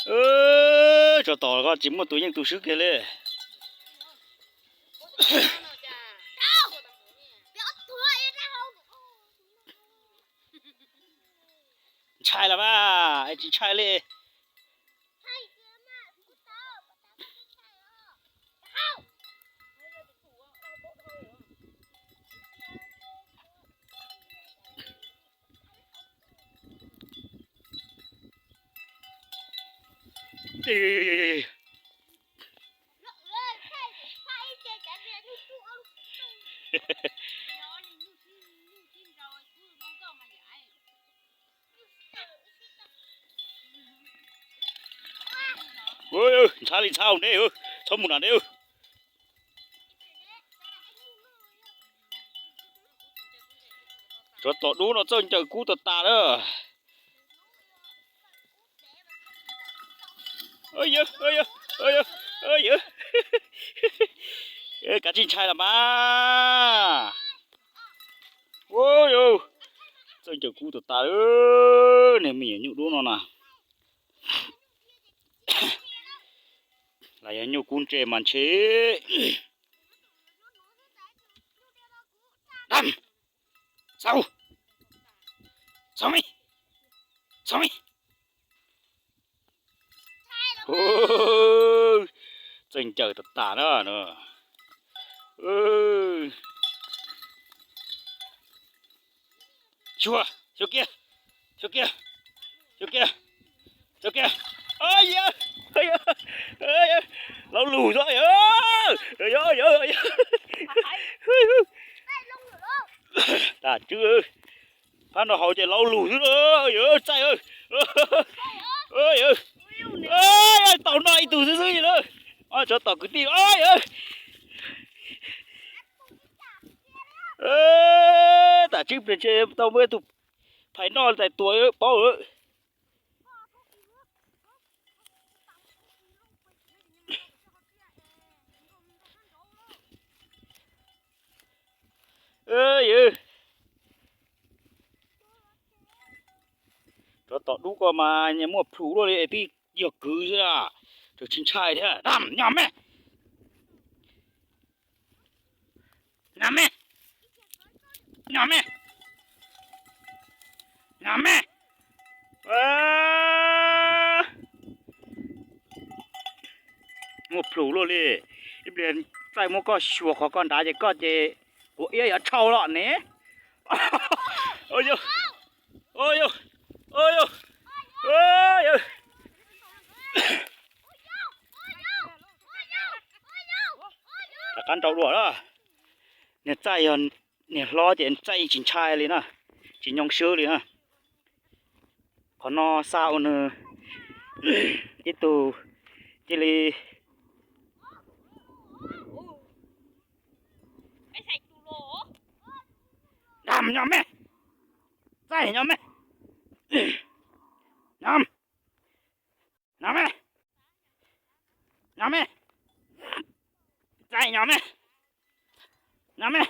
Tsov tom koj tsis muaj tus yeej tus swb kiag li. Ntshai los mas, tsis ntshai li. Ntxhab li ntxhab ne, txhob mus nram ne. Tsov tom dub no txawj ncaws kub tas tas na. Kav tsij ntshai los mas. Txawj ncaws kub tas tas, niag me nyuam nyuj dub no na. Los yog nyuj kub ntse mas ntshe. Dam, xaus, xaus me, xaus me. Txawj ncaws tas tas na. Xyuas, xyuas kiag, xyuas kiag, xyuas kiag, xyuas kiag. Laub lug xwb. Tas tswb, phab no haus ces laub lug xwb. Txaij, tau noj ib tug xwb xwb li na. Tsov tom kwv tij. Tas tswb, ntshe tau muaj ib tug phais noj tais tua paub lawm. Tsov tom dub ko mas nyias muaj plhus luaj li es twb yog kwv xwb, tsis ntshai thiab. Nyob me, nyob me, nyob me, nyob me. Muaj plhus luaj li. Ib pliag Txaij muab koj xyuas qhov koj nrad ces koj ces kuv iab yuav tshau los ne. Rov qab nrau dua na. Niag Txaij yog niag hlob ces Txaij yeej tsis ntshai li na, tsis nyoo swb li na. Qhov no xa ua nws ib tug cia li. Nyob me, Txaij nyob me, nyob, nyob me, nyob me, Txaij nyob me, nyob me,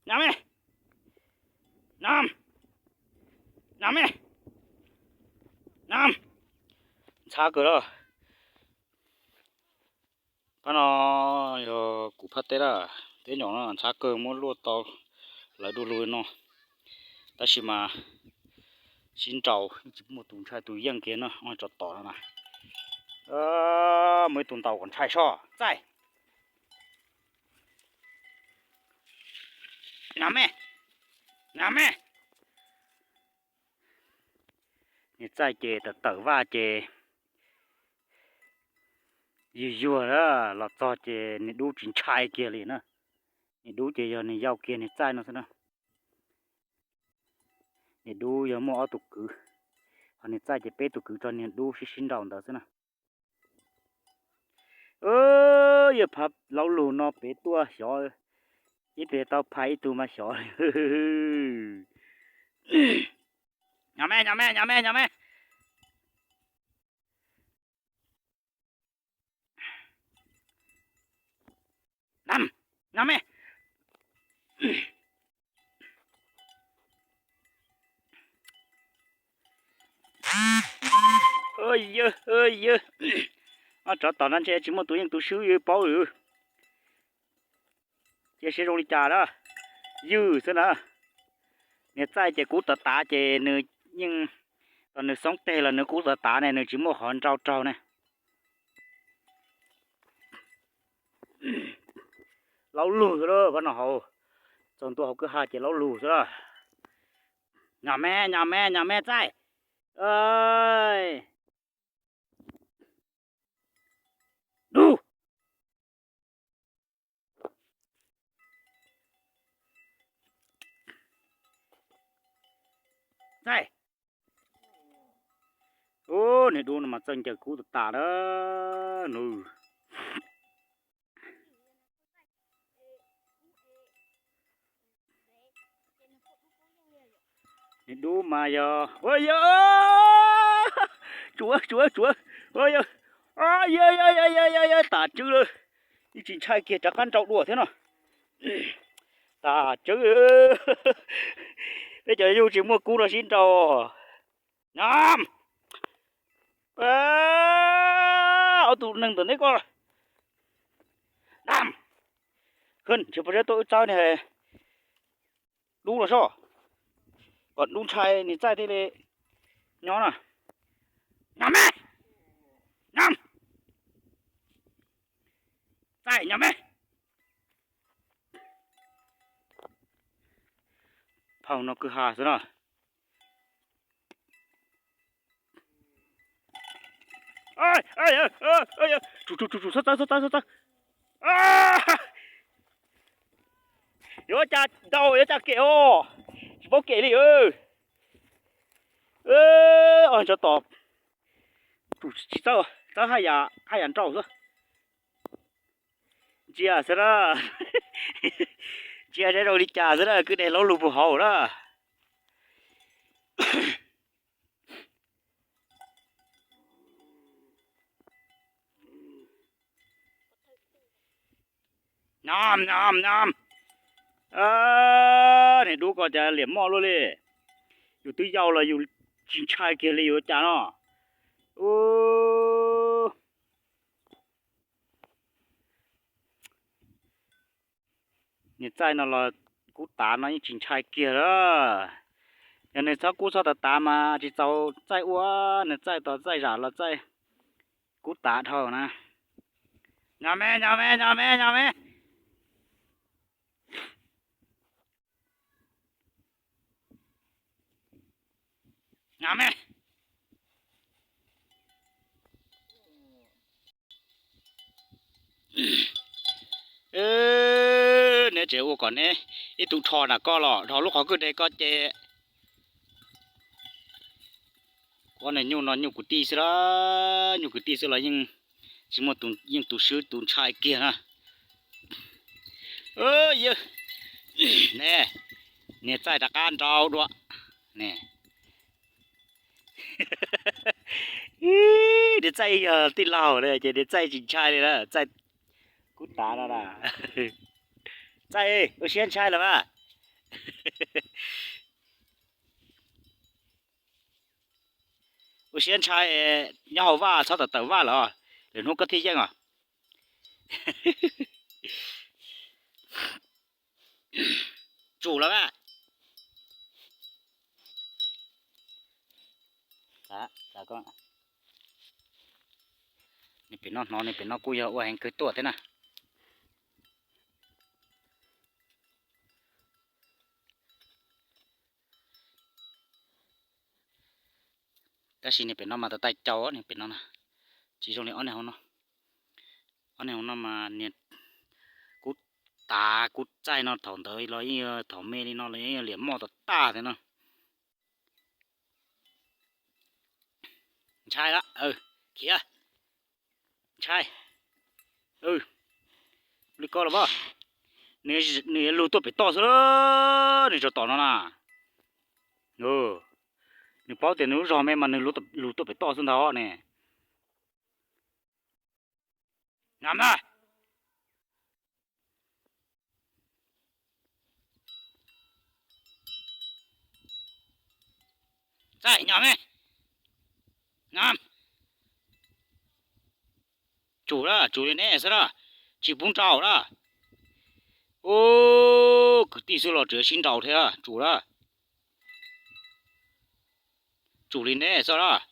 nyob me, nyob, nyob me, nyob. Ntxhab kawg lawm. Pab no yog kuv phab teb lawm, teb nyom no ntxhab kawg muab luaj tau lawv du lug no. Tab sis mas sib nraus yeej tsis muaj tus ntshai tus yeej kiag no, tsov tom no na. Muaj ib tug ntaus kom ntshai soj Txaij. Nyob me, nyob me. Niag Txaij ces tawm tawm vaj ces yuag yuag los txog ces niag dub tsis ntshai kiag li na. Niag dub ces yog niag yau kiag niag Txaij no xwb na. Niag dub yog muaj ob tug kwv, ho niag Txaij ces peb tug kwv rau niag dub sib sib nraus ntawd xwb na. Yog phav laub lug no pem tuaj xyov, ib pliag tau phais ib tug mas xyov. Nyob me, nyob me, nyob me, nyob me. Nyob me. Yawg, yawg, ob tsov tom no ntshe tsis muaj tus yeej tus swb, yawg paub lawm. Cia seb zoo li cas na. Ywg xwb na. Niag txaij ces kub tav tav ces nws yeej, thaum nws xoob teg los nws kub tav tav ne, nws tsis muaj qhov nrau raug ne. Laub lug xwb lawm, pab no hauv, txog ntua hauv kwj ha ces laub lug xwb lawm. Nyom me, nyom me, nyom me txaij. Dub. Txaij. Ub, niag dub no mas txawj ncaws kub tas tas na. Nws Niag dub mas yog, ua yog, tsuav, tsuav, tsuav, ua yog, yog, yog, yog, yog, yog, tas tswb lawm. Yeej tsis ntshai kiag rov qab nrau dua thiab no. Tas tswb. Peb cov yug tsis muaj kub no sib nrau. Nyom. Ob tug neeg ntawm neb ko. Nyom. Ntshe pob zeb tuaj wb txawb niag dub los soj, kom dub ntshai niag txaij thiaj li nyob na. Nyom me, nyom, txaij nyom me. Phau no kwj ha xwb na. Tsum tsum tsum tsum, txhob txawb, txhob txawb, txhob txawb. Yuav cas ntaus yuav cas kem os, tsis paub kem li. Os, tsov tom, tsum tsis txawb, txawb haj yam nrau xwb. Ntsia xwb na, ntsia seb zoo li cas xwb na, kwj deg laub lug puag hauv na. Nyom nyom nyom. Niag dub ko cas liam moj luaj li. Yus twb yau los yus tsis ntshai kiag li, yuav cas no. Niag txaij no los kub tav no yeej tsis ntshai kiag lawm. Yog nws txhob kub txhob tav tav mas tsis txaus txaij ua, nws txaij tos txaij zam los txaij kub tav dhau na. Nyom me, nyom me, nyom me, nyom me. Nyom me. Neb tseem ua kom neb ib tug rho nram koj los dhau lub qhov kwj deg koj ces. Ob niag nyuj no nyuj kwv tij xwb los, nyuj kwv tij xwb los yeej tsis muaj tus yeej tus swb tus ntshai kiag na. Yawg, ne, niag txaij rov qab nrau dua ne. Niag txaij yog tij laug li ces niag txaij tsis ntshai li na, txaij kub tav no na. Txaij, ua siab ntshai los mas. Ua siab ntshai, nyob hauv vaj txhob tawm tawm vaj lawm, lwm hnub koj thiaj yeej os. Tsum lawm mas. Niag pem no hnov, niag pem no kuj yog ua heev kawg tuaj thiab na. Tab sis niag pem no mas tawv taij cau, niag pem no na, tsis zoo li ob niag hauv no. Ob niag hauv no mas niag kub tav kub txaij no thaum ntawd los yeej, thaum me li no los yeej liam moj tag tag thiab no. Ntshai lawm, khiav, ntshai. Li ko los mas, nws yuav lug tuaj pem toj xwb, nws tsov tom no na. Nws paub tias nws lub zog me mas nws lug tuaj pem toj xwb ntag ne. Nyom na. Txaij nyom me. Nyom. Tsum lawm, tsum li neb xwb lawm, tsis pub nraus lawm. Ub, kwv tij xwb los tseem sib nraus thiab, tsum lawm. Tsum li neb xwb lawm.